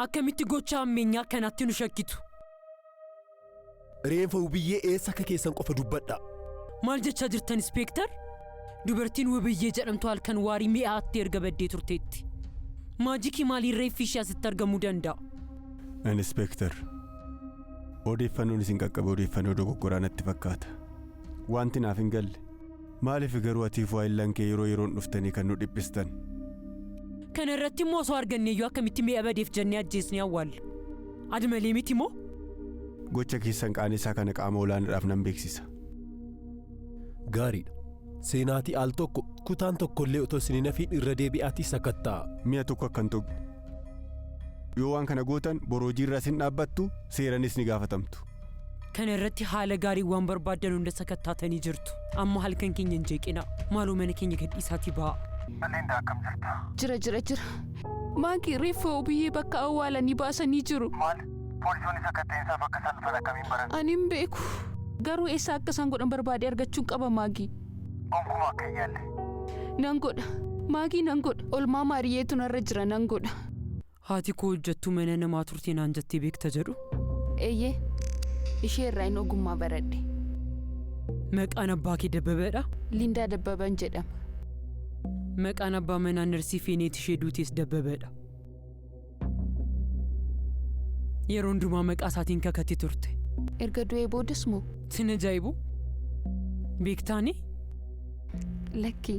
Akkamitti gocha ammeenyaa akkanaatti nu shakkitu? Reenfa Wubiyyee eessa akka keessan qofa dubbadhaa. Maal jechaa jirtan Ispeektar? Dubartiin Wubiyyee jedhamtu halkan waarii mi'aatti erga baddee turteetti. Maajikii maaliin reeffi ishee asitti argamuu danda'a? Inspektar, odeeffannoon isin qaqqabe odeeffannoo dogoggoraa natti fakkaata. Wanti naaf hin galle, maaliif garuu atiif waayillan kee yeroo yeroon dhuftanii kan nu dhiphistan? Kana irratti immoo osoo arganneeyyuu akkamitti mi'a badeef jennee ajjeesnee awwaalla? Adi malee miti moo? Gocha keessan qaanessaa kana qaama olaanaadhaaf nan beeksisa. Gaariidha. Seenaatii al tokko kutaan tokkollee otoo isin hin hafiin irra deebi'aatii sakatta'a. Mi'a tokko akka hin tuqne. Yoo waan kana gootan boroo hojiirra isin dhaabbattu, seeranis ni gaafatamtu. Kana irratti haala gaarii waan barbaaddan hunda sakattaatanii jirtu. Amma halkan keenya hin jeeqinaa. Maaloo mana keenya gadhiisaatii ba'aa. Linda, akkam jirta? Jira, jira, jira. Maakii, reeffa Wubiyyee bakka awwaalanii baasanii jiru. Maal? Poolisoonni sakatta'insaaf akka isaan dhufan akkamiin baran? Ani hin beeku. Garuu eessa akka isaan godhan barbaade argachuun qaba, Maagii. Gonkumaa akka hin yaalle. Nan godha. Maagii, nan godha. Olmaa Maariyyeetu narra jira, nan godha. Haati koo hojjettuu mana namaa turte naan jettee beekta jedhu. Eeyyee. Ishee irraa hin ogummaa baradhe. Maqaan abbaa kee Dabbabeedha? Lindaa Dabbaban jedhama. Maqaan abbaa manaa narsii Feeneet ishee duutees Dabbabeedha. Yeroo hundumaa maqaa isaatiin kakatti turte. Erga du'ee boodas moo? Sin ajaa'ibu? Beektaani? Lakki.